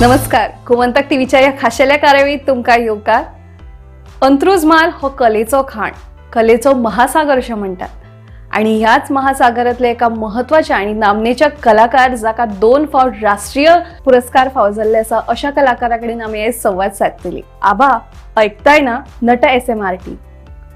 नमस्कार, गोमंतक टीव्हीच्या ह्या खाशेल्या कार्यावळीत तुमकां येवकार. अंत्रुज म्हाल हो कलेचो खाण, कलेचो महासागर अशें म्हणटात आणि ह्याच महासागरातले एका म्हत्वाच्या आणि नामनेच्या कलाकार, जाका दोन फावट राष्ट्रीय पुरस्कार फावो जाल्ले आसा, अशा कलाकारा कडेन आमी आयज संवाद सादतली. आबा ऐकताय ना, नट एसएमआरटी,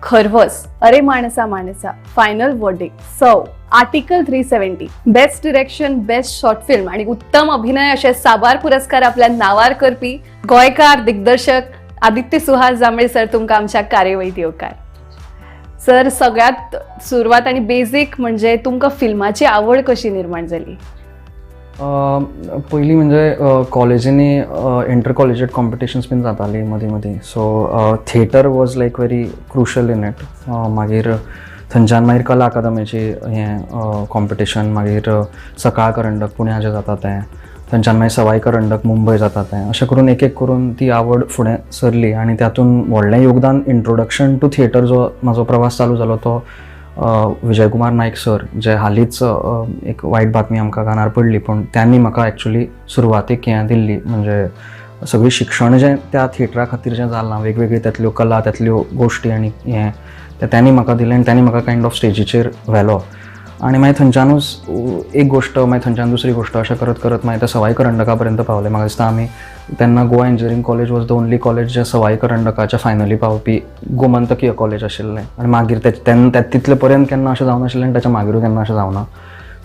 खरवस, अरे माणसा माणसा, फायनल वर्डिक्ट, सौ, article 370, best direction, best short film आणि उत्तम अभिनय असे साबार पुरस्कार आपल्या नावार करपी गोंयकार दिग्दर्शक आदित्य सुहास जांभळे सर, तुमकां आमच्या कार्यावळीत येवकार. सर, सगळ्यात सुरवात आणि बेसिक म्हणजे तुमकां फिल्माची आवड कशी निर्माण जाली? पयलीं म्हणजे कॉलेजींनी इंटर कॉलेजिएट कॉम्पिटिशन्स बीन जातालीं मदीं मदीं, so theatre was like very crucial in it. मागीर थंयच्यान मागीर कला अकादमीची हें कॉम्पिटिशन, मागीर सकाळ करंडक पुण्या जें जाता तें, थंयच्यान मागीर सवाई करंडक मुंबय जाता तें, अशें करून एक एक करून ती आवड फुडें सरली. आनी तातूंत व्हडलें योगदान, इंट्रोडक्शन टू थिएटर जो म्हाजो प्रवास चालू जालो तो विजयकुमार नायक सर, जे हालींच एक वायट बातमी आमकां कानार पडली, पूण त्यांनी म्हाका एक्चुली सुरवातीक हें दिल्ली. म्हणजे सगळें शिक्षण जें त्या थिएटरा खातीर जें जालां, वेगवेगळी त्यातल्यो कला, त्यातल्यो गोश्टी आनी हें तें त्यांनी म्हाका दिलें आनी त्यांनी म्हाका कायंड ऑफ स्टेजीचेर व्हेलो. आनी मागीर थंयच्यानूच एक गोश्ट, मागीर थंयच्यान दुसरी गोश्ट, अशें करत करत मागीर त्या सवाई करंडका पर्यंत पावले. म्हाका दिसता आमी तेन्ना Goa Engineering College was the only college जें सवाई करंडकाच्या फायनली पावपी गोमंतकीय कॉलेज आशिल्लें. आनी मागीर ते तेन्ना तितले पर्यंत केन्ना अशें जावनाशिल्लें आनी ताच्या मागीरूय केन्ना अशें जावना.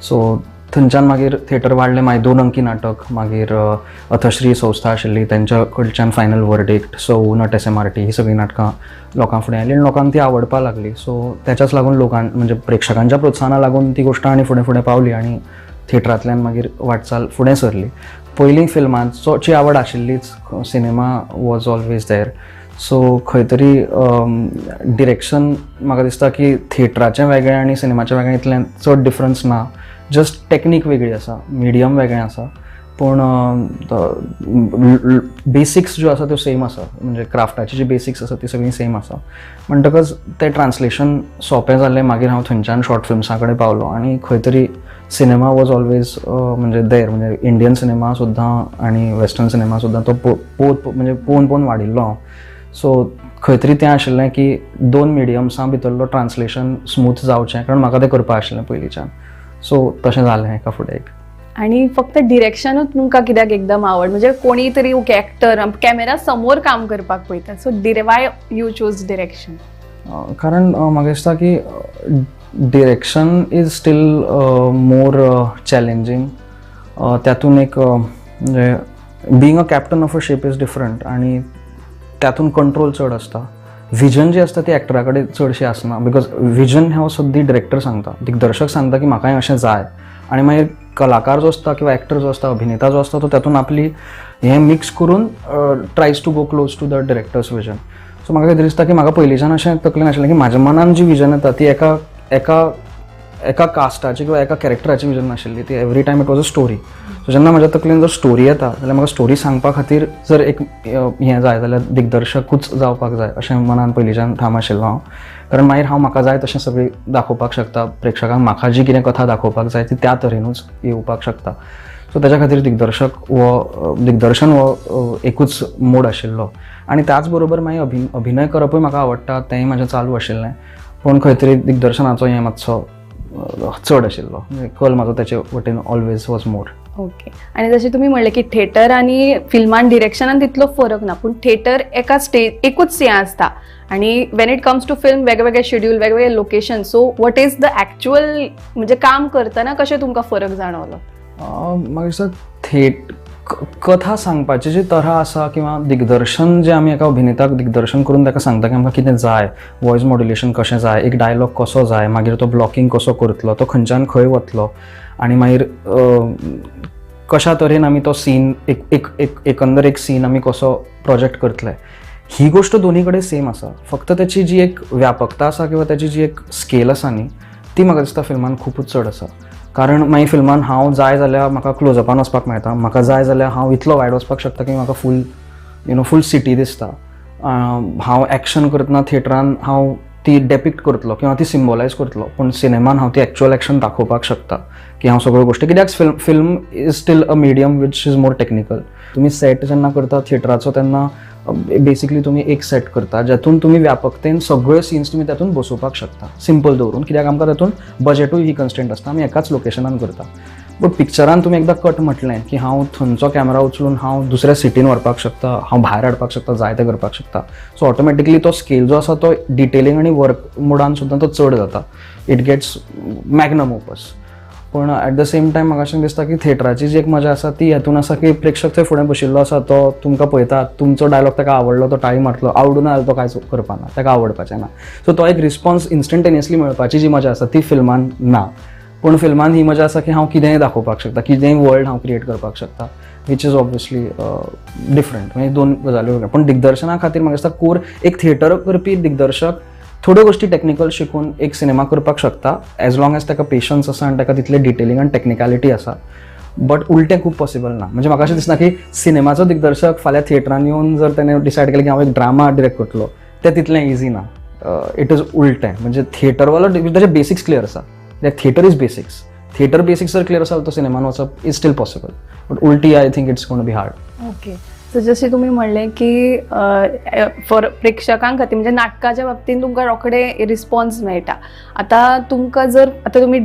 सो थंयच्यान मागीर थिएटर वाडलें. मागीर दोन अंकी नाटक, मागीर अथश्री संस्था आशिल्ली, तेंच्या कडच्यान फायनल वर्डिक्ट, सौ, नट एसएमआरटी ही सगळीं नाटकां लोकां फुडें आयलीं आनी लोकांक ती आवडपाक लागली. सो त्याच्याच लागून लोकां, म्हणजे प्रेक्षकांच्या प्रोत्साहना लागून ती गोश्ट आनी फुडें फुडें पावली आनी थिएटरांतल्यान मागीर वाटचाल फुडें सरली. पयलीं फिल्मांचोची आवड आशिल्लीच, cinema was always there, so खंय तरी डिरेक्शन म्हाका दिसता की थिएटराचें वेगळें आनी सिनेमाचें वेगळें इतलें चड डिफरन्स ना. जस्ट टॅक्नीक वेगळी आसा, मिडियम वेगळें आसा, पूण बेसिक्स ज्यो आसा त्यो सेम आसा. म्हणजे क्राफ्टाची जी बेसिक्स आसा ती सगळीं सेम आसा. म्हणटकच तें ट्रान्सलेशन सोंपें जालें. मागीर हांव थंयच्यान शॉर्ट फिल्म्सां कडेन पावलो आनी खंय तरी सिनेमा वॉज ऑलवेज म्हणजे देर, म्हणजे इंडियन सिनेमा सुद्दां आनी वेस्टर्न सिनेमा सुद्दां तो पोत म्हणजे पोवन पोवन वाडिल्लो हांव. सो खंय तरी तें आशिल्लें की दोन मिडियम्सां भितरलो ट्रान्सलेशन स्मूथ जावचें, कारण म्हाका तें करपा आशिल्लें पयलींच्यान. सो तशें जालें एका फुडें एक. आणि फक्त डिरेक्शनूच तुमकां कित्याक एकदम आवड? म्हणजे कोणी तरी ओके एक्टर कॅमेरा समोर काम करपाक पळयता, so why you choose direction? कारण म्हाका दिसता की direction is still more challenging. त्यातून एक म्हणजे being a captain of a ship is different आणि त्यातून कंट्रोल चड आसता. विजन जी आसता ती एक्टरा कडेन चडशी आसना, because vision हो सद्दी डिरेक्टर सांगता, दिग्दर्शक सांगता की म्हाका हें अशें जाय आनी मागीर कलाकार जो आसता किंवा एक्टर जो आसता, अभिनेता जो आसता, तो तातूंत आपली हें मिक्स करून tries to go close to the director's vision. So म्हाका कितें दिसता की म्हाका पयलींच्यान अशें तकलेन आशिल्लें की म्हाज्या मनान जी विजन येता ती एका एका एका कास्टाची किंवा एका कॅरेक्टराची विजन नाशिल्ली, ती every time it was a story. So जेन्ना म्हाज्या तकलेन जर स्टोरी येता जाल्यार म्हाका स्टोरी सांगपा खातीर जर एक हें जाय जाल्यार दिग्दर्शकूच जावपाक जाय अशें मनान पयलींच्यान ठाम आशिल्लो हांव, कारण मागीर हांव म्हाका जाय तशें सगळें दाखोवपाक शकता प्रेक्षकांक. म्हाका जी कितें कथा दाखोवपाक जाय ती त्या तरेनूच येवपाक शकता. सो ताच्या खातीर दिग्दर्शक हो, दिग्दर्शन हो एकूच मोड आशिल्लो. आनी त्याच बरोबर मागीर अभिनय करपूय म्हाका आवडटा, तेंय म्हाजें चालू आशिल्लें, पूण खंय तरी दिग्दर्शनाचो हें मातसो चड आशिल्लो, म्हणजे कल म्हाजो तेचे वटेन ऑलवेज वॉज मोर. ओके, आणि जशें तुमी म्हणलें की थिएटर आनी फिल्मान डिरेक्शनान तितलो फरक ना, पूण थिएटर एका स्टेज एकूच हें आसता आणि when it comes to film वेगवेगळे शेड्यूल, वेगवेगळे location, so what is the actual, म्हणजे काम करतना कशें तुमकां फरक जाणवलो? म्हाका दिसता थेट कथा सांगपाची जी तरा आसा किंवा दिग्दर्शन जें आमी एका अभिनेताक दिग्दर्शन करून ताका सांगता की आमकां कितें जाय, वॉयस मॉड्युलेशन कशें जाय, एक डायलॉग कसो जाय, मागीर तो ब्लॉकिंग कसो करतलो, तो खंयच्यान खंय वतलो आनी मागीर कशा तरेन आमी तो सीन एक एक एक एकंदर एक सीन आमी कसो प्रोजेक्ट करतले, ही गोश्ट दोन्ही कडेन सेम आसा. फक्त त्याची जी एक व्यापकता आसा किंवा त्याची जी एक स्केल आसा न्ही, ती म्हाका दिसता फिल्मान खुबूच चड आसा. कारण मागीर फिल्मान हांव जाय जाल्यार म्हाका क्लोजअपान वचपाक मेळटा, म्हाका जाय जाल्यार हांव इतलो वायड वचपाक शकता की म्हाका full you know full city दिसता. हांव एक्शन करतना थिएटरान हांव ती डेपिक्ट करतलो किंवा ती सिम्बोलायज करतलो, पूण सिनेमान हांव ती एक्चुअल एक्शन दाखोवपाक शकता की हांव सगळ्यो गोश्टी, कित्याक film is still a medium which is more technical. तुमी सेट जेन्ना करता थिएटराचो तेन्ना बेसिकली तुमी एक सेट करता ज्यातून तुमी व्यापकतेन सगळे सीन्स तुमी तातूंत बसोवपाक शकता सिंपल दवरून, कित्याक आमकां तातूंत बजेटूय ही कन्स्टंट आसता, आमी एकाच लोकेशनान करता. बट पिक्चरान तुमी एकदां कट म्हटलें की हांव थंयचो कॅमेरा उचलून हांव दुसऱ्या सिटीन व्हरपाक शकता, हांव भायर हाडपाक शकता, जाय तें करपाक शकता. सो ऑटोमॅटिकली तो स्केल जो आसा तो डिटेलिंग आनी वर्क मोडान सुद्दां तो चड जाता, it gets magnum opus. पूण एट the same time म्हाका अशें दिसता की थिएटराची जी एक मजा आसा ती हेतून आसा की प्रेक्षक थंय फुडें बशिल्लो आसा, तो तुमकां पळयता, तुमचो डायलॉग ताका आवडलो तो टाळी मारतलो, आवडूना जाल्यार तो कांयच करपाना, ताका आवडपाचें ना. सो तो एक रिस्पॉन्स इन्स्टंटेनियसली मेळपाची जी मजा आसा ती फिल्मान ना. पूण फिल्मान ही मजा आसा की हांव कितेंय दाखोवपाक शकता, कितेंय वर्ल्ड हांव क्रिएट करपाक शकता, which is obviously different. म्हणजे दोन गजाल्यो वेगळ्यो. पूण दिग्दर्शना खातीर म्हाका दिसता कोर एक थिएटर करपी दिग्दर्शक थोड्यो गोश्टी टॅक्निकल शिकून एक सिनेमा करपाक शकता, एज लॉंग एज ताका पेशन्स आसा आनी ताका तितलें डिटेलिंग आनी टॅक्निकलिटी आसा. बट उलटें खूब पॉसिबल ना. म्हणजे म्हाका अशें दिसना की सिनेमाचो दिग्दर्शक फाल्यां थिएटरान येवन जर तेणें डिसायड केलें की हांव एक ड्रामा डिरेक्ट करतलो, तें तितलें इजी ना. It is उलटें, म्हणजे थिएटरवालो ताचे बेसिक्स क्लियर आसा, कित्याक theatre is basics, theatre basics जर क्लियर आसा तो सिनेमान वचप is still possible, but उल्टी I think it's gonna be hard. Okay, so जशें तुमी म्हणलें की फॉर प्रेक्षकां खातीर म्हणजे नाटकाच्या बाबतींत तुमकां रोखडे रिस्पॉन्स मेळटा. आतां तुमकां जर आतां तुमी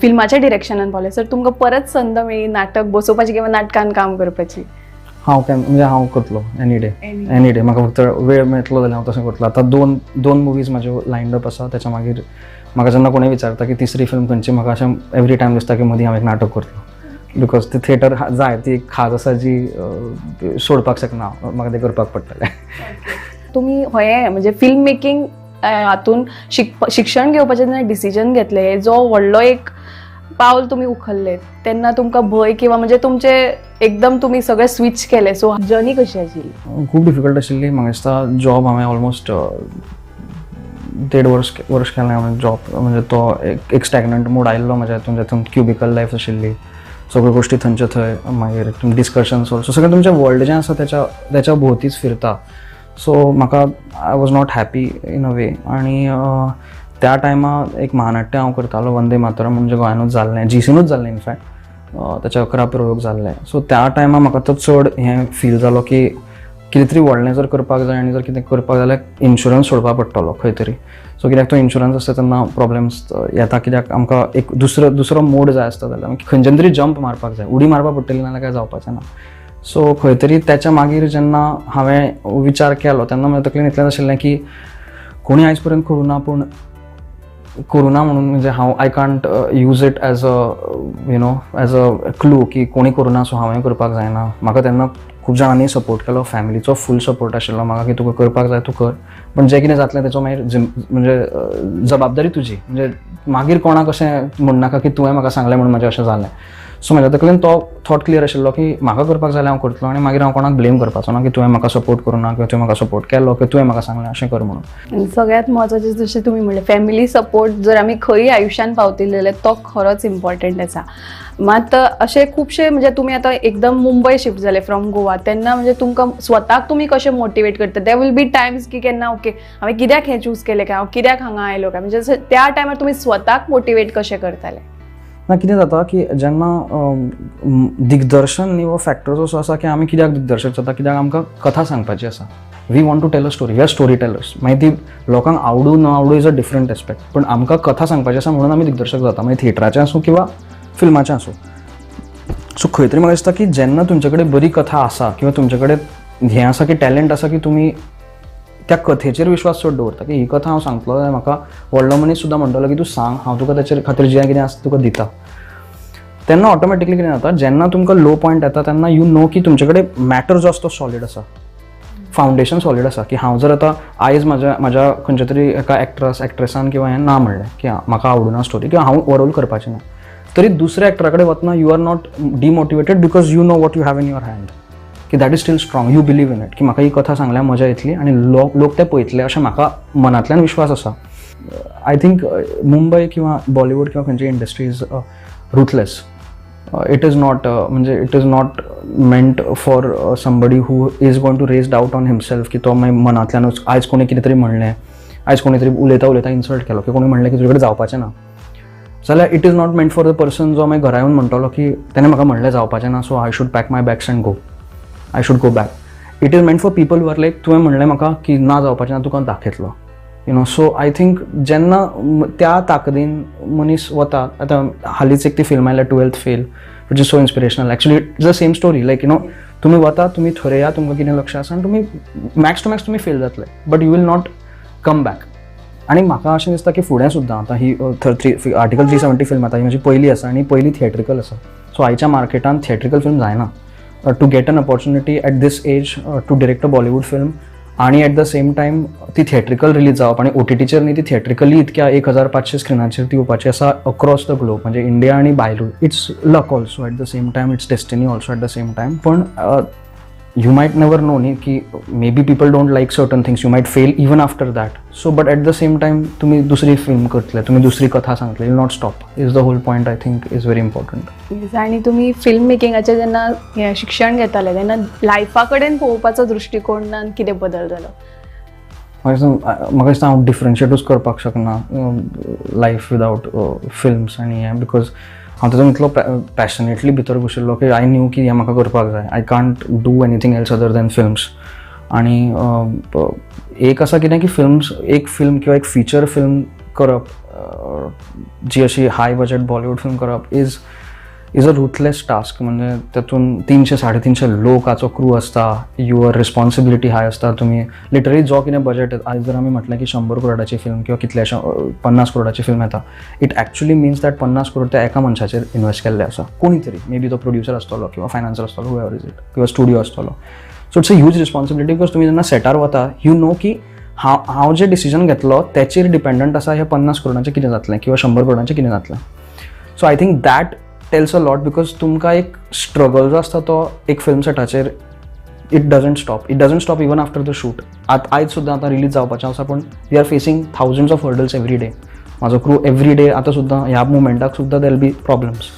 फिल्माच्या डिरेक्शनान पावले, सर तुमकां परत संद मेळ्ळी नाटक बसोवपाची किंवा नाटकान काम करपाची? हांव केन्ना म्हणजे हांव करतलो एनी डे, एनी डे. म्हाका फक्त वेळ मेळटलो जाल्यार हांव तशें करतलो. आतां दोन दोन मुवीज म्हाज्यो लायन्ड अप आसा. त्याच्या मागीर म्हाका जेन्ना कोणूय विचारता की तिसरी फिल्म खंयची, म्हाका अशें एवरी टायम दिसता की मदीं हांव एक नाटक करतलो, because ती थिएटर जाय, ती एक खाज आसा जी सोडपाक शकना, म्हाका तें करपाक पडटलें. तुमी हें म्हणजे फिल्म मेकिंग हातून शिक्षण घेवपाचें जेन्ना डिसिजन घेतलें, जो व्हडलो एक पावल तुमी उखल्लें, तेन्ना तुमकां भंय किंवा म्हणजे तुमचे एकदम तुमी सगळें स्विच केलें, सो जर्नी कशी आशिल्ली? खूब डिफिकल्ट आशिल्ली. म्हाका दिसता जॉब हांवें ऑलमोस्ट देड वर्स वर्स केलें हांवें जॉब. म्हणजे तो एक एक स्टॅग्नंट मोड आयिल्लो म्हाज्या हितून, जातून क्युबिकल लायफ आशिल्ली, सगळ्यो गोश्टी थंयचे थंय, मागीर डिस्कशन्स ऑल्सो, सगळें तुमचें वर्ल्ड जें आसा त्याच्या त्याच्या भोंवतीच फिरता. सो म्हाका I was not happy in a way. आनी त्या टायमार एक महानाट्य हांव करतालो, वंदे मातरम, म्हणजे गोंयानूच जाल्लें, जीसीनूच जाल्लें इनफॅक्ट, ताचे 11 प्रयोग जाल्ले. सो त्या टायमार म्हाका तो चड हें फील जालो की कितें तरी व्हडलें जर करपाक जाय आनी जर कितें करपाक जाल्यार इन्शुरन्स सोडपाक पडटलो खंय तरी. सो कित्याक तो इन्शुरन्स आसता तेन्ना प्रॉब्लम्स येता, कित्याक आमकां एक दुसरो दुसरो मोड जाय आसता जाल्यार खंयच्यान तरी जंप मारपाक जाय, उडी मारपाक पडटली, नाजाल्यार काय जावपाचें ना. सो खंय तरी त्याच्या मागीर जेन्ना हांवें विचार केलो तेन्ना म्हज्या तकलेन इतलेंच आशिल्लें की कोणी आयज पर्यंत करूं ना, पूण करूं ना म्हणून म्हणजे हांव I can't use it as a you know as a clue की कोणी करूं ना सो हांवें करपाक जायना. म्हाका तेन्ना खूब जाणांनी सपोर्ट केलो, फॅमिलीचो फूल सपोर्ट आशिल्लो म्हाका की तुका करपाक जाय तूं कर, पण जें कितें जातलें तेचो मागीर म्हणजे जबाबदारी तुजी, म्हणजे मागीर कोणाक अशें म्हणनाका की तुवें म्हाका सांगलें म्हणून म्हाजें अशें जालें. सो म्हाज्या तकलेन तो थॉट क्लियर आशिल्लो की म्हाका करपाक जाय जाल्यार हांव करतलो आनी मागीर हांव कोणाक ब्लेम करपाचो ना की तुवें म्हाका सपोर्ट करूं ना किंवा तुवें म्हाका सपोर्ट केलो किंवा तुवें म्हाका सांगलें अशें कर म्हणून. आनी सगळ्यात म्हत्वाचें जशें तुमी म्हणलें, फॅमिली सपोर्ट जर आमी खंय आयुश्यान पावतली जाल्यार तो खरोच इम्पॉर्टंट आसा. मात अशे खुबशे म्हणजे तुमी आतां एकदम मुंबय शिफ्ट जाले फ्रॉम गोवा, तेन्ना म्हणजे तुमकां स्वताक तुमी कशें मोटिवेट करता? There will be times की केन्ना ओके हांवें कित्याक हें चूज केलें काय, हांव कित्याक हांगा आयलो काय, म्हणजे त्या टायमार तुमी स्वताक मोटिवेट कशें करताले? ना, कितें जाता की जेन्ना दिग्दर्शन न्ही हो फॅक्टर असो आसा की आमी कित्याक दिग्दर्शक जाता, कित्याक आमकां कथा सांगपाची आसा. We want to tell a story, we are story tellers. मागीर ती लोकांक आवडूं न आवडूं is a different aspect, पूण आमकां कथा सांगपाची आसा म्हणून आमी दिग्दर्शक जाता, मागीर थिएटराचें आसूं किंवा फिल्माचें आसूं. सो खंय तरी म्हाका दिसता की जेन्ना तुमचे कडेन बरी कथा आसा किंवा तुमचे कडेन हें आसा की टॅलंट आसा की तुमी त्या कथेचेर विश्वास चड दवरता की ही कथा हांव सांगतलो जाल्यार म्हाका व्हडलो मनीस सुद्दां म्हणटलो की तूं सांग, हांव तुका ताचे खातीर जें कितें आसा तुका दिता, तेन्ना ऑटोमॅटिकली कितें जाता, जेन्ना तुमकां लो पॉयंट येता तेन्ना you know की तुमचे कडेन मॅटर जो आसा तो सॉलीड आसा, फावंडेशन सॉलीड आसा की हांव जर आतां आयज म्हाज्या म्हाज्या खंयच्या तरी एका एक्ट्रस एक्ट्रेसान किंवा हें ना म्हणलें की म्हाका आवडुना स्टोरी किंवा हांव हो रोल करपाचें ना, तरी दुसऱ्या एक्टरा कडेन वतना you are not demotivated because you know what you have in your hand की that is still strong, you believe in it की म्हाका ही कथा सांगल्यार मजा येतली आनी लोक लोक ते पळयतले अशें म्हाका मनांतल्यान विश्वास आसा. I think Mumbai किंवा बॉलिवूड किंवा खंयची industry is ruthless. It is not म्हणजे it is not meant for somebody who is going to raise doubt on himself की तो मागीर मनांतल्यानूच आयज कोणी कितें तरी म्हणलें. आयज कोणी तरी उलयता उलयता इन्सल्ट केलो की कोणी म्हणलें की तुजे कडेन जावपाचें ना जाल्यार it is not meant for the person जो मागीर घरा येवन म्हणटलो की तेणें म्हाका म्हणलें जावपाचें ना, so I should pack my bags and go, I should go back. It is meant for people were like तुवें म्हणलें म्हाका की ना जावपाचें ना, तुका दाखयतलो, you know. So I think जेन्ना त्या ताकदीन मनीस वता, आतां हालींच एक ती फिल्म आयल्या Twelfth Fail, which is so inspirational. Actually it's the same story, like you know, तुमी वता, तुमी थरया तुमकां कितें लक्ष आसा आनी तुमी मॅक्स टू मॅक्स तुमी फेल जातले, but you will not come back. आनी म्हाका अशें दिसता की फुडें सुद्दां आतां ही three Article 370 film आतां ही म्हजी पयली आसा आनी पयली थिएट्रिकल आसा. सो आयच्या मार्केटान थिएट्रिकल फिल्म जायना. To get an opportunity at this age to direct a Bollywood film आनी एट the same time ती थिएट्रिकल रिलीज जावप आनी ओटीटीचेर न्ही, ती थिएट्रिकली इतक्या 1500 स्क्रिनाचेर ती येवपाची आसा अक्रॉस the globe, म्हणजे इंडिया आनी भायरूय. It's luck also at the same time, it's destiny also at the same time. पण you might never know न्ही की maybe people don't like certain things, you might fail even after that. So but at the same time तुमी दुसरी film करतले, तुमी दुसरी कथा सांगतले, you not stop is the whole point, I think is very important. Yes, आनी तुमी film मेकिंगाचें जेन्ना हें शिक्षण घेताले तेन्ना लायफा कडेन पळोवपाचो दृश्टिकोणान कितें बदल जालो? म्हाका दिसता हांव डिफरन्शिएटूच करपाक शकना लायफ विदावट फिल्म्स आनी हें, because हांव तातूंत इतलो पॅशनेटली भितर घुशिल्लो की I new की हें म्हाका करपाक जाय, I can't do anything else other than films. आनी एक आसा कितें की फिल्म्स, एक फिल्म किंवा एक फिचर फिल्म करप, जी अशी हाय बजट बॉलिवूड फिल्म करप is a ruthless task. म्हणजे तातूंत 300 350 लोकाचो क्रू आसता, your responsibility हाय आसता. तुमी लिटरली जो कितें बजट, आयज जर आमी म्हटलें की 100 करोडाची फिल्म किंवा कितल्याशा 50 करोडाची फिल्म येता, it actually means that 50 crore त्या एका मनशाचेर इन्वेस्ट केल्ले आसा कोणी तरी, मे बी तो प्रोड्युसर आसतलो किंवा फायनान्सर आसतलो, whoever is it, किंवा स्टुडिओ आसतलो. So it's a huge responsibility because तुमी जेन्ना सेटार वता, you know की हांव जे डिसिजन घेतलो तेचेर डिपेंडंट आसा हे 50 करोडांचें कितें जातलें किंवा 100 करोडांचें कितें जातलें. So I think that tells a lot because तुमकां एक स्ट्रगल जो आसता तो एक film सेटाचेर it doesn't stop, it doesn't stop even after the shoot. आतां आयज सुद्दां आतां रिलीज जावपाचें आसा, पूण we are facing thousands of hurdles every day. म्हाजो क्रू एवरी डे, आतां सुद्दां ह्या मुमेंटाक सुद्दां there'll be problems.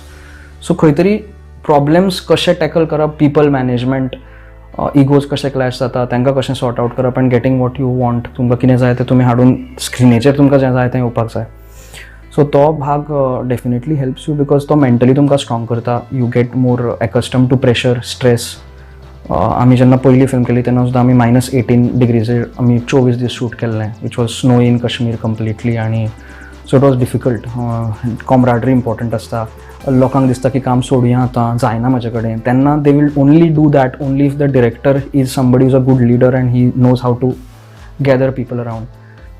सो खंय तरी प्रॉब्लम्स कशे टॅकल करप, पिपल मॅनेजमेंट, इगोज कशे क्लॅश जाता, तांकां कशें सॉर्ट आउट करप and getting what you want. तुमकां कितें जाय तें तुमी हाडून स्क्रिनीचेर तुमकां जें जाय तें येवपाक जाय. सो तो भाग डेफिनेटली हेल्प्स you because तो मेंटली तुमकां स्ट्रॉंग करता, you get more accustomed to pressure, stress. आमी जेन्ना पयली फिल्म केली तेन्ना सुद्दां आमी -18 डिग्रीचेर आमी 24 दीस शूट केल्लें, which was snow in Kashmir completely. आनी so it was difficult. Camaraderie important आसता. लोकांक दिसता की काम सोडया, आतां जायना म्हाजे कडेन, तेन्ना they will only do that only if the director is somebody is a good leader and he knows how to gather people around.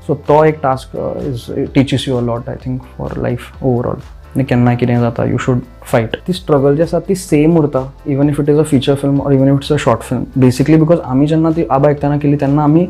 So तो एक task is teaches you a lot, I think, for life overall. आनी केन्ना कितें जाता, you should fight. ती struggle जी आसा ती सेम उरता even if it is a feature film or even if it's a short film, basically because आमी जेन्ना ती आबा एकताना केली तेन्ना आमी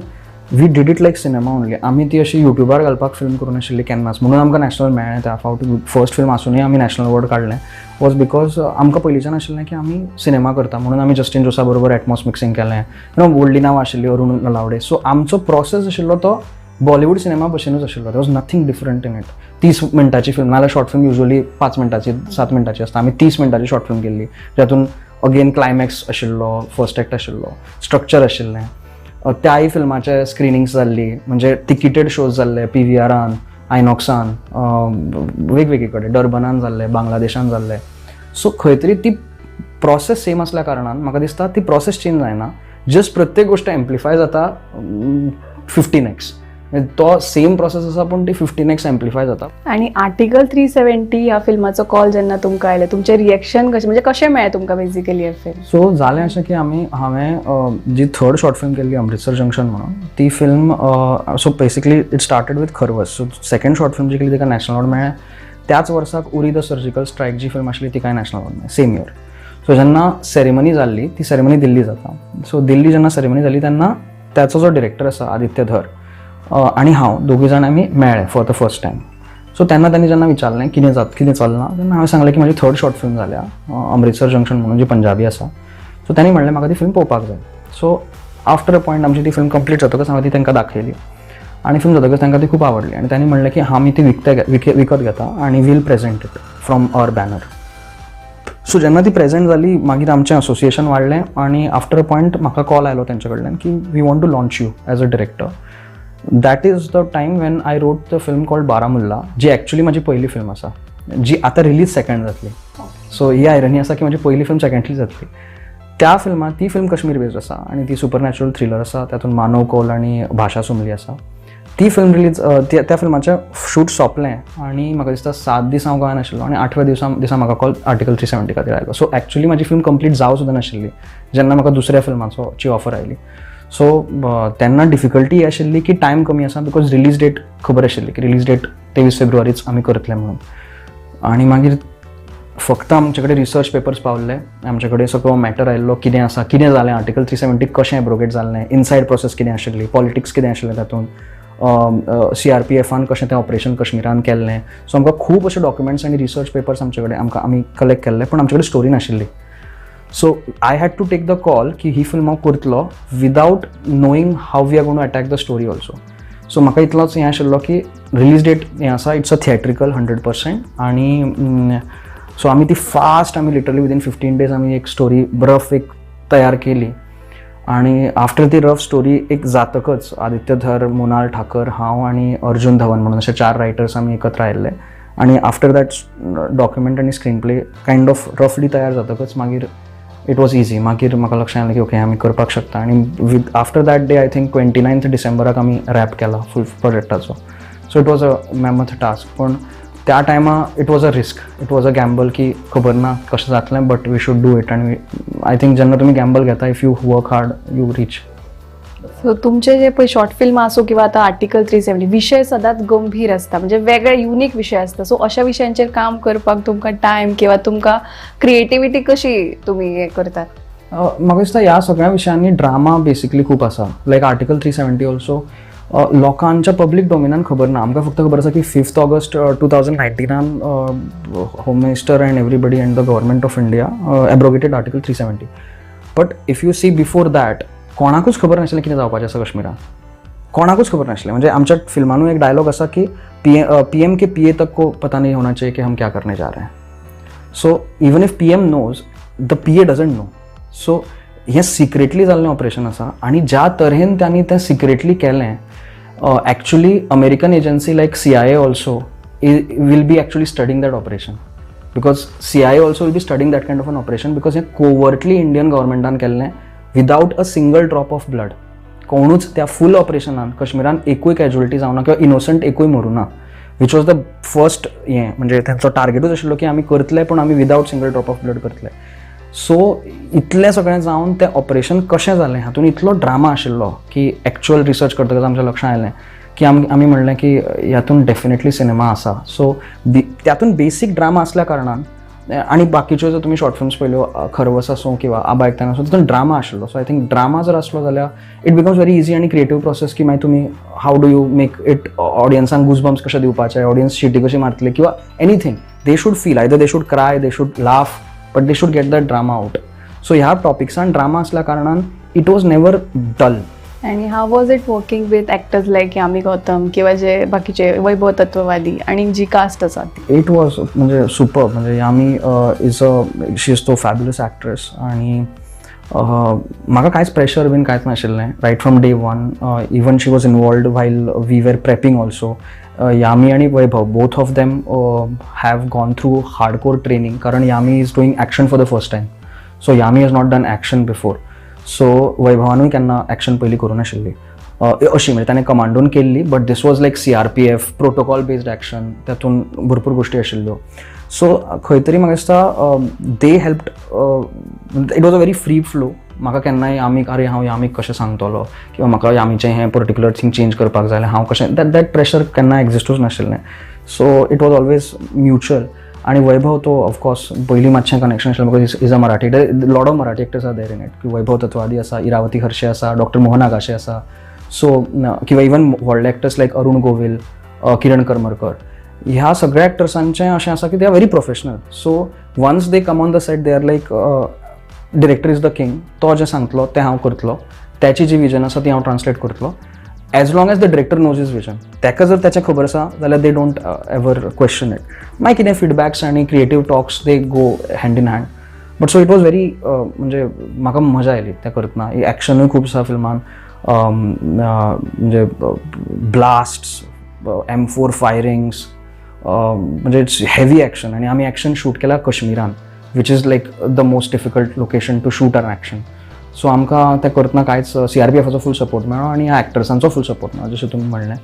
we did it like cinema only. आमी ती अशी युट्यूबार घालपाक फिल्म करूं नाशिल्ली केन्नाच, म्हणून आमकां नॅशनल मेळ्ळें. त्या फावट फर्स्ट फिल्म आसुनूय आमी नॅशनल अवॉर्ड काडलें वॉज because आमकां पयलींच्यान आशिल्लें की आमी सिनेमा करता, म्हणून आमी जस्टीन जोसा बरोबर एटमॉस मिक्सिंग केलें, you know, व्हडलीं नांवां आशिल्लीं, अरुण नलावडे. सो आमचो प्रोसेस आशिल्लो तो बॉलिवूड सिनेमा भशेनूच आशिल्लो. There was nothing different in it. 30 मिनटाची film, नाजाल्यार शॉर्ट फिल्म युजली 5 मिनटाची, 7 मिनटाची आसता. आमी 30 मिनटाची शॉर्ट फिल्म केल्ली, जातून अगेन क्लायमॅक्स आशिल्लो, फर्स्ट एक्ट आशिल्लो, स्ट्रक्चर आशिल्लें. त्याय फिल्माचे स्क्रिनींग्स जाल्ली, म्हणजे तिकीटेड शोज जाल्ले पीव्हीआरान, आयनॉक्सान, वेगवेगळे कडेन, डर्बनान जाल्ले, बांगलादेशान जाल्ले. सो खंय तरी ती प्रोसेस सेम आसल्या कारणान म्हाका दिसता ती प्रोसेस चेंज जायना, जस्ट प्रत्येक गोश्ट एम्प्लिफाय जाता 15x. तो सेम प्रोसेस आसा पूण ती 15x amplify जाता. आणि आर्टिकल 370 ह्या फिल्माचो कॉल जेन्ना तुमकां आयलो, तुमचें रिएक्शन कशें, म्हणजे कशें मेळ्ळें तुमकां बेसिकली हे फिल्म? सो जालें अशें की आमी हांवें जी थर्ड शॉर्ट फिल्म केल्ली अमृतसर जंक्शन म्हणून ती film, so basically it started with Kharvas. So second short film जी केली तिका नॅशनल अवॉर्ड मेळ्ळें. त्याच वर्साक Uri the surgical strike ji film आशिल्ली तिकाय नॅशनल अवॉर्ड मेळ्ळें, सेम इयर. सो जेन्ना सेरेमनी जाल्ली, ती सेरेमनी दिल्ली जाता. सो दिल्ली जेन्ना सेरेमनी जाली तेन्ना त्याचो जो डिरेक्टर आसा आदित्य धर आनी हांव दोगूय जाण आमी मेळ्ळे for the first time. So तेन्ना तांणी जेन्ना विचारलें कितें जात, कितें चल्लां, तेन्ना हांवें सांगलें की म्हाजी थर्ड शॉर्ट फिल्म जाल्या अमृतसर जंक्शन म्हणून, जी पंजाबी आसा. सो तांणी म्हणलें म्हाका ती फिल्म पळोवपाक जाय. सो आफ्टर अ पॉयंट आमची ती फिल्म कंप्लीट जातकच हांवें ती तांकां दाखयली आनी फिल्म जातकच तांकां ती खूब आवडली आनी तांणी म्हणलें की आमी ती विकत घेता आनी we'll present it from our banner. So जेन्ना ती प्रेझेंट जाली, मागीर आमचें असोसिएशन वाडलें आनी आफ्टर अ पॉयंट म्हाका कॉल आयलो तेंचे कडल्यान की we want to launch you as a director. That is the time when I wrote the film called Baramulla, ji actually म्हाजी पयली फिल्म आसा, जी आतां रिलीज सेकंड जातली. सो ही आयरनी आसा की म्हाजी पयली फिल्म सेकंडली जातली. त्या फिल्मात, ती फिल्म कश्मीर बेस्ड आसा आनी ती सुपर नॅचरल थ्रिलर आसा. तातूंत मानव कौल आनी भाशा सुमली आसा. ती फिल्म रिलीज, त्या फिल्माचें शूट सोंपलें आनी म्हाका दिसता 7 दीस हांव गोंयांत आशिल्लो आनी आठव्या दिसा म्हाका कॉल आर्टिकल 370 खातीर आयलो. सो एक्चुली म्हाजी फिल्म कंप्लीट जावं सुद्दां नाशिल्ली जेन्ना म्हाका दुसऱ्या फिल्माचो ची ऑफर आयली. सो तेन्ना डिफिकल्टी ही आशिल्ली की टायम कमी आसा, because release date खबर आशिल्ली की रिलीज डेट 23 फेब्रुवारीच आमी करतले म्हणून. आनी मागीर फक्त आमचे कडेन रिसर्च पेपर्स पावल्ले, आमचे कडेन सगळो मॅटर आयिल्लो, कितें आसा, कितें जालें, आर्टिकल 370 कशें एब्रोगेट जाल्लें, इनसायड प्रोसेस कितें आशिल्ली, पॉलिटिक्स कितें आशिल्लें, तातूंत सीआरपीएफान कशें तें ऑपरेशन कश्मीरान केल्लें. सो आमकां खूब अशे डॉक्युमेंट्स आनी रिसर्च पेपर्स आमचे कडेन आमकां आमी कलेक्ट केल्ले, पूण आमचे कडेन स्टोरी नाशिल्ली. So I had to take the call की ही फिल्म हांव करतलो without knowing how we are gonna attack the story also. So म्हाका इतलोच हें आशिल्लो की रिलीज डेट हें आसा, it's a theatrical 100%. आनी सो आमी ती फास्ट, आमी लिटरली विदीन 15 डेज आमी एक स्टोरी रफ एक तयार केली. आनी आफ्टर ती रफ स्टोरी एक जातकच आदित्य धर, मोनाल ठाकर, हांव आनी अर्जुन धवन म्हणून अशे चार रायटर्स आमी एकत्र आयिल्ले. आनी आफ्टर that document आनी स्क्रीन प्ले कायंड ऑफ रफली तयार जातकच मागीर it was easy. मागीर म्हाका लक्षात आयलें की ओके, आमी करपाक शकता. आनी with after that day, I think 29th डिसेंबराक आमी रॅप केला फूल प्रोजेक्टाचो. So it was a mammoth task, पूण त्या टायमा it was a risk, it was a gamble की खबर ना कशें जातलें, but we should do it. आनी I think जेन्ना तुमी गॅम्बल घेता, if you work hard, you reach. So तुमचे जे पळय शॉर्ट फिल्म आसूं किंवा आतां आर्टिकल 370, विशय सदांच गंभीर आसता, म्हणजे वेगळे युनीक विशय आसता. सो अशा विशयांचेर काम करपाक तुमकां टायम किंवा तुमकां क्रिएटिविटी कशी तुमी हें करतात? म्हाका दिसता ह्या सगळ्या विशयांनी ड्रामा बेसिकली खूब आसा. लायक आर्टिकल 370 ऑल्सो, लोकांच्या पब्लीक डोमेनान खबर ना. आमकां फक्त खबर आसा की 5th August 2019 Home Minister and everybody and the Government of India abrogated Article 370. But if you see, before that कोणाकूच खबर नाशिल्लें कितें जावपाचें आसा कश्मीरान. कोणाकूच खबर नाशिल्लें. म्हणजे आमच्या फिल्मानूय एक डायलॉग आसा की पीएम के पीए तक को पता नहीं होना चाहिए कि हम क्या करने जा रहे हैं. So even if PM knows, the PA doesn't know. So हें सिक्रेटली जाल्लें ऑपरेशन आसा आनी ज्या तरेन तांणी तें सिक्रेटली केलें, actually American agency like CIA also will be actually studying that operation, because CIA also will be studying that kind of an operation, because हें कोवर्टली इंडियन गव्हर्मेंटान केल्लें without a single drop of blood. कोणूच त्या फूल ऑपरेशनान कश्मीरान एकूय casualty जावना किंवा innocent एकूय मरूं ना, which was the first हें. म्हणजे तेंचो टार्गेटूच आशिल्लो की आमी करतले, पूण आमी without single drop of blood करतले. सो इतलें सगळें जावन तें ऑपरेशन कशें जालें, हातूंत इतलो ड्रामा आशिल्लो की एक्चुअल रिसर्च करतकच आमच्या लक्षांत आयलें की आमी म्हणलें की हातूंत डेफिनेटली सिनेमा आसा. सो त्यातून बेसीक ड्रामा आसल्या कारणान आनी बाकीच्यो जर तुमी शॉर्ट फिल्म्स पळयल्यो, खरवस आसूं किंवा आबा एकताना आसूं, तितून ड्रामा आशिल्लो. सो I think drama जर आसलो जाल्यार it becomes very easy आनी क्रिएटीव प्रोसेस की मागीर तुमी how do you make it, ऑडियन्सांक गुजबम्स कशे दिवपाचे, ऑडियन्स शिटी कशी मारतली किंवा anything they should feel, either they should cry, they should laugh, but they should get that drama out. So ह्या टॉपिक्सान ड्रामा आसल्या कारणान it was never dull. आणि how was it working with actors like Yami Gautam किंवा जे बाकीचे वैभव तत्ववादी आणि जी caste आसा ती? It was म्हणजे सुपर. म्हणजे यामी is a she is so fabulous actress आणि म्हाका कांयच प्रेशर बीन कांयच नाशिल्लें right from day one. Even she was involved while we were prepping also. Yami आनी वैभव, both of them have gone through hardcore training, कारण Yami is doing action for the first time. So Yami has not done action before. So वैभवानूय केन्ना action पयलीं करूं नाशिल्ली अशी, म्हणजे ताणें कमांडोन केल्ली, but this was like CRPF protocol based action. तातूंत भरपूर गोश्टी आशिल्ल्यो. सो खंय तरी म्हाका दिसता they helped. It was a very free flow. म्हाका केन्नाय यामीक, अरे हांव यामीक कशें सांगतलो किंवा म्हाका यामीचें हें पर्टिक्युलर थींग चेंज करपाक जाय जाल्यार हांव कशें, that pressure केन्ना एक्झिस्टूच नाशिल्लें. So it was always mutual. आणि वैभव तो ऑफकोर्स पयलीं मातशें कनेक्शन आशिल्लें because he's a Marathi. Lot of Marathi actors are there in it, की वैभव तत्वादी आसा, इरावती हर्षे आसा, डॉक्टर मोहन आगाशे आसा. सो किंवा इवन व्हडले एक्टर्स लायक अरुण गोविल, किरण करमरकर, ह्या सगळ्या एक्टर्सांचें अशें आसा की they are very professional. So once they come on the set, they are like, director is the king. तो जें सांगतलो तें हांव करतलो, त्याची जी विजन आसा ती हांव ट्रान्सलेट करतलो. As long as the director knows his vision, ताका जर तेचें खबर आसा जाल्यार they don't ever question it. मागीर कितें फिडबॅक्स आनी creative talks, they go hand in hand. But so it was very, म्हणजे म्हाका मजा आयली तें करतना. एक्शनूय खूब आसा फिल्मान. म्हणजे ब्लास्ट्स, M4 फायरिंग्स, म्हणजे it's heavy action. आनी आमी एक्शन शूट केला कश्मीरान, which is like the most difficult location to shoot an action. So आमकां तें करतना कांयच सीआरपीएफाचो फूल सपोर्ट मेळ्ळो आनी ह्या एक्टर्सांचो फूल सपोर्ट मेळ्ळो, जशें तुमी म्हणलें,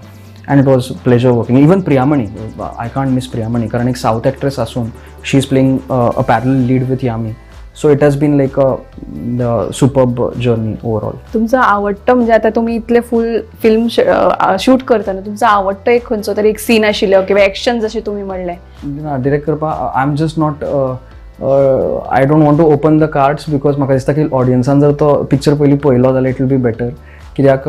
and it was pleasure working. Even Priyamani, I can't miss Priyamani, कारण एक सावथ एक्ट्रेस आसून she is playing a parallel lead with Yami. So it has been like a superb journey overall. तुमचं आवडतं, म्हणजे आता तुम्ही इतले फूल फिल्म शूट करतना तुमचं आवडतं एक खंयचो तरी एक सीन आशिल्लो किंवा एक्शन जशें तुमी म्हणलें? ना, डिरेक्ट करपाक I am just not, I don't want to open the cards, because म्हाका दिसता की ऑडियन्सान जर तो पिक्चर पयलीं पळयलो जाल्यार it will be better, कित्याक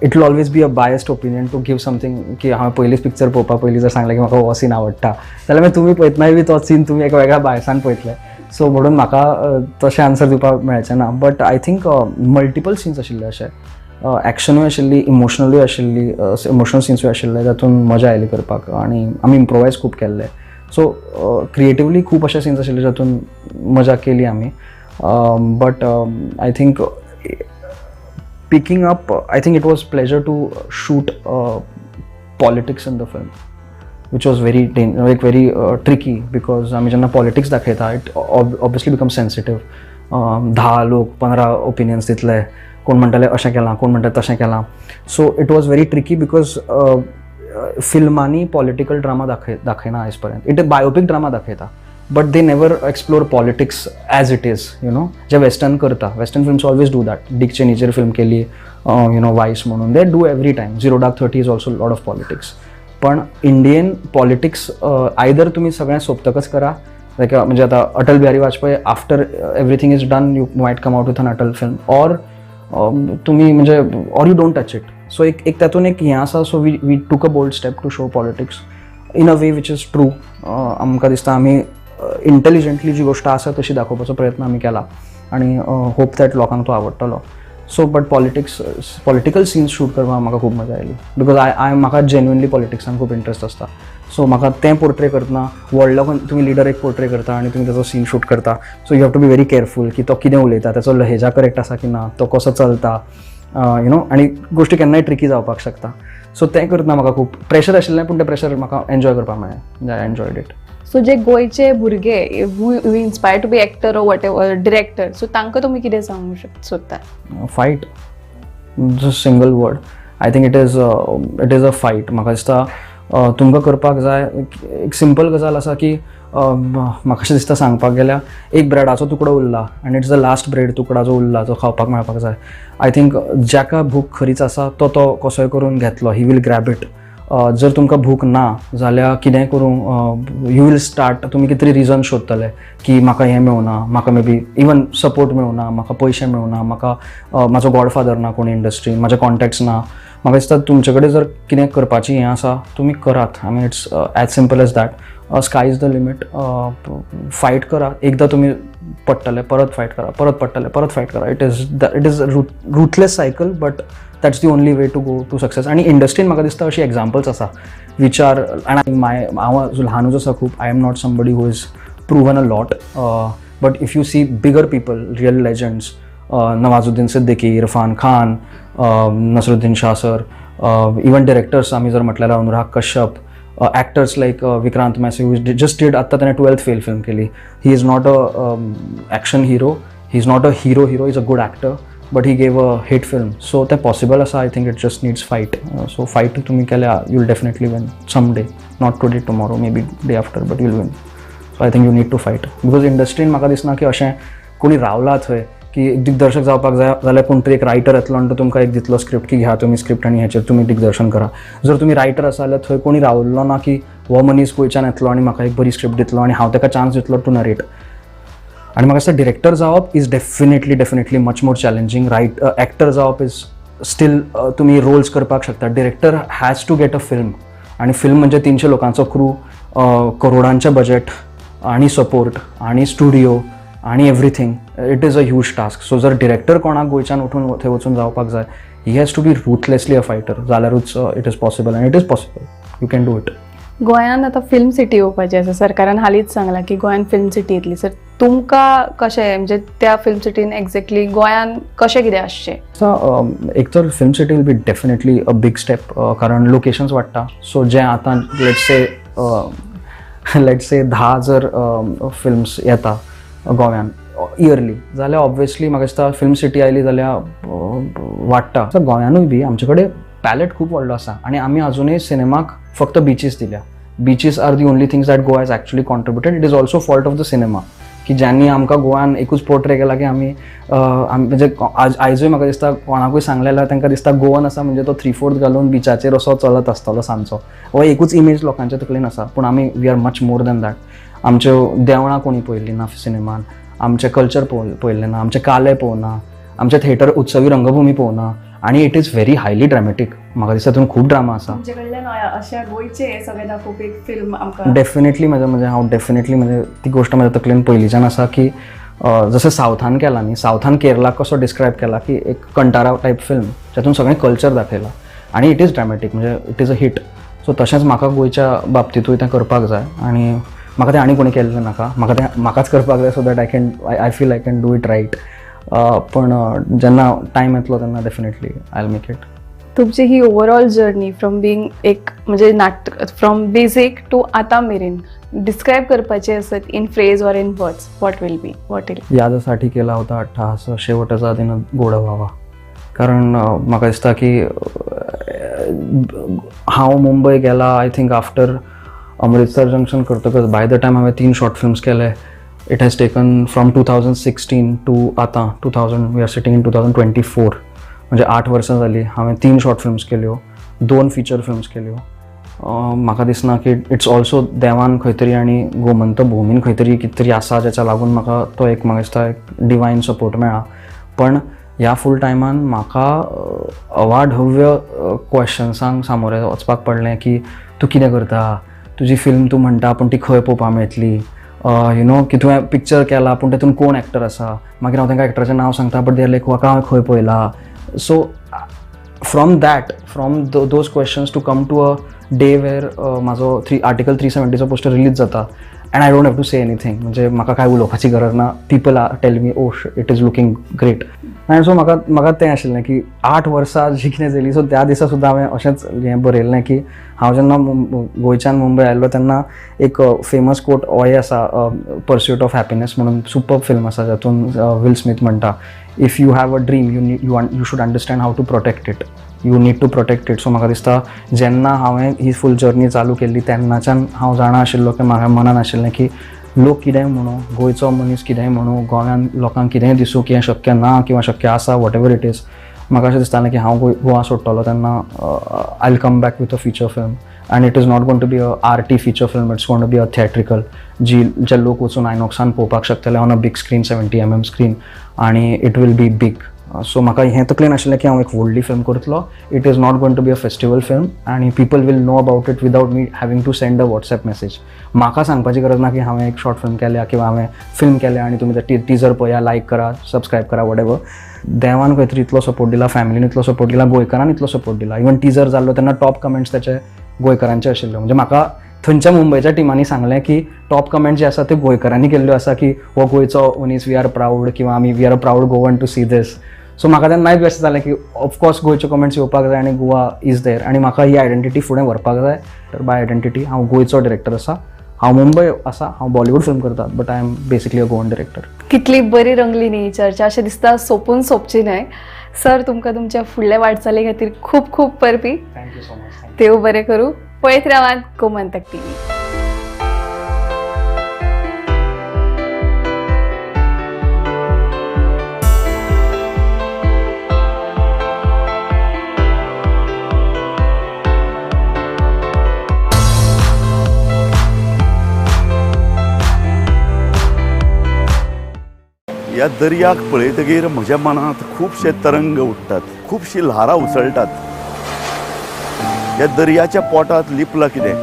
it will always be a biased opinion to give something की हांवें पयलींच पिक्चर पळोवपा पयलीं जर सांगलें की म्हाका हो सीन आवडटा जाल्यार मागीर तुमी पळयतनाय बी तो सीन तुमी एका वेगळ्या बायसान पळयतले. सो म्हणून म्हाका तशें आन्सर दिवपाक मेळचें ना, but I think multiple scenes आशिल्ले अशे, एक्शनूय आशिल्ली, इमोशनलूय आशिल्ली, इमोशनल सिन्सूय आशिल्ले, तातूंत मजा आयली करपाक आनी आमी इम्प्रोवायज खूब केल्ले. सो क्रिएटिवली खूब अशे सिन्स आशिल्ले जातून मजा केली आमी. But I think picking up, I think it was pleasure to shoot politics in the film, which was very like very tricky, because आमी जेन्ना पॉलिटिक्स दाखयता, it obviously become sensitive. 10 लोक 15 ओपिनियन्स दितले, कोण म्हणटले अशें केलां, कोण म्हणटा तशें केलां. So it was very tricky because फिल्मांनी political drama दाखयना आयज पर्यंत. It biopic drama दाखयता, but they never explore politics as it is, J western करता. Western films always do that. Dick चेनीचेर film केली, you know vice म्हणून, they do every time. Zero Dark Thirty is also lot of politics. पण Indian politics either तुमी सगळें सोंपतकच करा, लायक म्हणजे आतां Atal Bihari Vajpayee, after everything is done you might come out with an Atal film, or तुमी म्हणजे or you don't touch it. So एक एक तातूंत एक हें आसा. So we took a bold step to show politics in a way which is true. आमकां दिसता आमी इंटेलिजंटली जी गोश्ट आसा तशी दाखोवपाचो प्रयत्न आमी केला आनी होप that लोकांक तो आवडटलो. So but politics, political scenes shoot करपाक म्हाका खूब मजा आयली, because I I म्हाका जेन्युनली पॉलिटिक्सान खूब इंट्रस्ट आसता. सो म्हाका तें पोर्ट्रे करतना, व्हडलो कोण तुमी लिडर एक पोर्ट्रे करता आनी तुमी ताचो सीन शूट करता, so you have to be very careful की तो कितें उलयता, ताचो लहेजा करेक्ट आसा की ना, तो कसो चलता, you know, आनी गोश्टी केन्नाय ट्रिकी जावपाक शकता. सो तें करतना म्हाका खूब प्रेशर आशिल्लें, पूण तें प्रेशर म्हाका एन्जॉय करपाक मेळ्ळें. I enjoyed it. सो जे गोंयचे भुरगे who inspire to be actor or whatever, director, so तांकां तुमी कितें सांगूंक सोदता? Fight, just single word. I think it is a fight. म्हाका दिसता तुमकां करपाक जाय. एक सिंपल गजाल आसा की म्हाका अशें दिसता सांगपाक गेल्यार एक ब्रेडाचो तुकडो उरला आनी it's the last bread तुकडा जो उरला जो खावपाक मेळपाक जाय. I think जाका भूक खरीच आसा तो तो कसोय करून घेतलो, he will grab it. जर तुमकां भूक ना जाल्यार कितेंय करूं you will start, तुमी कितें तरी रिजन सोदतले की म्हाका हें मेळुना, म्हाका मे बी इवन सपोर्ट मेळुना, म्हाका पयशे मेळुना, म्हाका म्हाजो गॉडफादर ना कोण इंडस्ट्रीन, म्हाजे कॉन्टेक्ट्स ना. म्हाका दिसता तुमचे कडेन जर कितें करपाची हें आसा, तुमी करात. I mean, it's as simple as that. Sky is the limit. Fight करा. एकदां तुमी पडटले, परत फायट करा, परत पडटले, परत फायट करा. It is ruthless cycle, but that's the only way to go to success. आनी इंडस्ट्रीन म्हाका दिसता अशी एग्जाम्पल्स आसा which are आनी माय हांव ल्हानूच आसा खूब. I am not somebody who is proven a lot, but if you see bigger people, real legends, Nawazuddin Siddiqui, Irfan Khan, Naseeruddin Shah sir, even directors आमी जर म्हटल्यार Anurag Kashyap, actors like Vikrant Massey, just did, आत्तां ताणें twelfth fail film केली. He is not a action hero, he is not a hero hero, is a good actor, but he gave a hit film. So तें possible आसा. I think it just needs fight. So fight तुमी केल्या, you will definitely win some day, not today, tomorrow, maybe day after, but you'll win. So I think you need to fight, because इंडस्ट्रीन म्हाका दिसना की अशें कोणी रावला थंय की एक दिग्दर्शक जावपाक जाय जाल्यार कोण तरी एक रायटर येतलो आनी तो तुमकां एक दितलो स्क्रिप्ट की घ्या तुमी स्क्रिप्ट आनी हेचेर तुमी दिग्दर्शन करा. जर तुमी रायटर आसा जाल्यार थंय कोणी रावल्लो ना की हो मनीस गोंयच्यान येतलो आनी म्हाका एक बरी स्क्रिप्ट दितलो आनी हांव ताका चान्स दितलो टू नरेट. आनी म्हाका दिसता डिरेक्टर जावप is definitely definitely much more challenging, right? Actor जावप is still तुमी रोल्स करपाक शकता. Director has to get a film, आनी फिल्म म्हणजे 300 लोकांचो क्रू, करोडांचें बजेट आनी सपोर्ट आनी स्टुडिओ आनी everything. It is a huge task. So जर डिरेक्टर कोणाक गोंयच्यान उठून थंय वचून जावपाक जाय, he has to be ruthlessly a fighter, जाल्यारूच it is possible, and it is possible, you can do it. गोंयांत आतां फिल्म सिटी येवपाची आसा. सरकारान हालींच सांगलां की गोंयांत फिल्म सिटी येतली. सर, तुमकां कशें, म्हणजे त्या फिल्म सिटीन एक्झॅक्टली गोंयांत कशें कितें आसचें? सो एक तर film city will be definitely a big step, कारण लोकेशन्स वाडटा. सो जें आतां let's say 10 जर फिल्म्स येता गोव्यान इयरली जाल्यार ऑब्वियसली म्हाका दिसता फिल्म सिटी आयली जाल्यार वाडटा. सो गोंयानूय बी आमचे कडेन पॅलेट खूब व्हडलो आसा आनी आमी आजुनूय सिनेमाक फक्त बिचीस दिल्या. Beaches are the only things that Goa has actually contributed. It is also fault of the cinema की ज्यांनी आमकां गोवान एकूच पोर्ट्रे केला की आमी म्हणजे आयजूय म्हाका दिसता कोणाकूय सांगलें जाल्यार तांकां दिसता गोवन आसा म्हणजे तो 3/4 घालून बिचाचेर असो चलत आसतलो सांजचो. हो एकूच इमेज लोकांच्या तकलेन आसा, पूण आमी we are much more than that. आमच्यो देवळां कोणी पळयल्ली ना सिनेमान, आमचें कल्चर पळयल्लें ना, आमचे काले पळोवना, आमचें थिएटर उत्सवी रंगभूमी पळोवना आनी it is very highly dramatic. म्हाका दिसता तितून खूब ड्रामा आसा. तुमचे कडल्यान अशा गोंयचे हे सगळें दाखोवपी एक फिल्म आमकां डेफिनेटली म्हजे म्हणजे हांव डेफिनेटली म्हणजे ती गोश्ट म्हज्या तकलेन पयलींच्यान आसा की जशें सावथान केला न्ही, सावथान केरलाक कसो डिस्क्रायब केला की एक कंटारा टायप फिल्म जातून सगळें कल्चर दाखयलां आनी it is dramatic, म्हणजे it is a hit. So तशेंच म्हाका गोंयच्या बाबतींतूय तें करपाक जाय आनी म्हाका तें आनी कोणी केल्लें नाका, म्हाका तें म्हाकाच करपाक जाय, so that I feel I can do it right. पण जेन्ना टायम येतलो तेन्ना definitely I will make it. तुमची ही ओवरऑल जर्नी फ्रॉम बींग एक म्हणजे नाटक फ्रॉम बेजीक टू आतां मेरेन डिस्क्रायब करपाची आसत in phrase or in words, what will be what will यादसाठी केला होता अट्टहास, शेवटचा दिन गोड व्हावा. कारण म्हाका दिसता की हांव मुंबय गेला I think after Amritsar Junction करतकच बाय the time हांवें 3 शॉर्ट फिल्म्स केले. It has taken from 2016 to आतां 2000, we are sitting in 2024, म्हणजे 8 वर्सां जालीं हांवें 3 शॉर्ट फिल्म्स केल्यो, 2 फिचर फिल्म्स केल्यो. म्हाका दिसना की it's also देवान खंय तरी आनी गोमंत भूमीन खंय तरी कितें तरी आसा जेच्या लागून म्हाका तो एक म्हाका दिसता एक डिवायन सपोर्ट मेळ्ळा. पण ह्या फूल टायमान म्हाका अवाढव्य क्वेश्चन्सांक सामोरें वचपाक पडलें की तूं कितें करता, तुजी फिल्म तूं म्हणटा पूण ती खंय पळोवपाक मेळटली, you know की तुवें पिक्चर केला पूण तेतून कोण एक्टर आसा, मागीर हांव तांकां एक्टराचें नांव सांगता बट they are लायक हाका हांवें खंय पळयला. So from that, from those questions to come to a day where म्हाजो आर्टिकल 370चो पोस्टर रिलीज जाता and I don't have to say anything, म्हणजे म्हाका कांय उलोवपाची गरज ना, people are tell me oh it is looking great. आनी so म्हाका तें आशिल्लें की 8 वर्सां जी कितें जाली, सो त्या दिसा सुद्दां हांवें अशेंच हें बरयल्लें की हांव जेन्ना गोंयच्यान मुंबय आयल्लो तेन्ना एक फेमस कोट होय आसा, पर्स्यूट ऑफ हॅपिनस म्हणून सुपर फिल्म आसा जातून will Smith म्हणटा if you have a dream you should understand how to protect it, you need to protect it. So म्हाका दिसता जेन्ना हांवें ही फूल जर्नी चालू केल्ली तेन्नाच्यान हांव जाणा आशिल्लो की म्हाका मनान आशिल्लें की लोक कितेंय म्हणू, गोंयचो मनीस कितेंय म्हणू, गोंयांत लोकांक कितेंय दिसूं की हें शक्य ना किंवा शक्य आसा, what ever it is, म्हाका अशें दिसतालें की हांव गोवा सोडटलो तेन्ना I will come back with a feature film and it is not going to be a arty feature film, it's going to be a theatrical जी जे लोक वचून आयनॉक्सान पळोवपाक शकतले on a big screen, 70 mm screen, आनी it will be big. So म्हाका हें तकलेन आशिल्लें की हांव एक व्हडली फिल्म करतलो, it is not going to be a festival film आनी people will know about it without me having to send a WhatsApp message. म्हाका सांगपाची गरज ना की हांवें एक शॉर्ट फिल्म केल्या किंवा हांवें फिल्म केल्या आनी तुमी ते टिजर पळया, लायक करा, सबस्क्रायब करा, what ever. देवान खंय तरी इतलो सपोर्ट दिला, फॅमिलीन इतलो सपोर्ट दिला, गोंयकारान इतलो सपोर्ट दिला. इवन टिजर जाल्लो तेन्ना टॉप कमेंट्स ताचे गोंयकारांचे आशिल्ले, म्हणजे म्हाका थंयच्या मुंबयच्या टिमांनी सांगलें की टॉप कमेंट जे आसा ते गोंयकारांनी केल्ल्यो आसा की हो गोंयचो मनीस, we are proud, किंवा आमी we are a proud Goan to see this. So म्हाका तेन्नाय बी अशें जालें की ऑफकोर्स गोंयच्यो कमेंट्स येवपाक जाय आनी गोवा is there आनी म्हाका ही आयडेंटिटी फुडें व्हरपाक जाय. तर बाय आयडेंटिटी हांव गोंयचो डिरेक्टर आसा, हांव मुंबय आसा, हांव बॉलिवूड फिल्म करता, but I am basically a Goan director. कितली बरी रंगली न्ही चर्चा, अशें दिसता सोंपून सोंपची न्हय. सर, तुमकां तुमच्या फुडल्या वाटचाली खातीर खूब खूब परबी. Thank you so much. देव बरें करूं. पळयत रावात गोमंतक टीव्ही. ह्या दर्याक पळयतगीर म्हज्या मनांत खुबशे तरंग उठ्ठात, खुबशीं ल्हारां उसळटात. ह्या दर्याच्या पोटांत लिपलां कितें?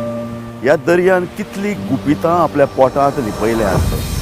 ह्या दर्यान कितलीं गुपितां आपल्या पोटांत लिपयल्यांत.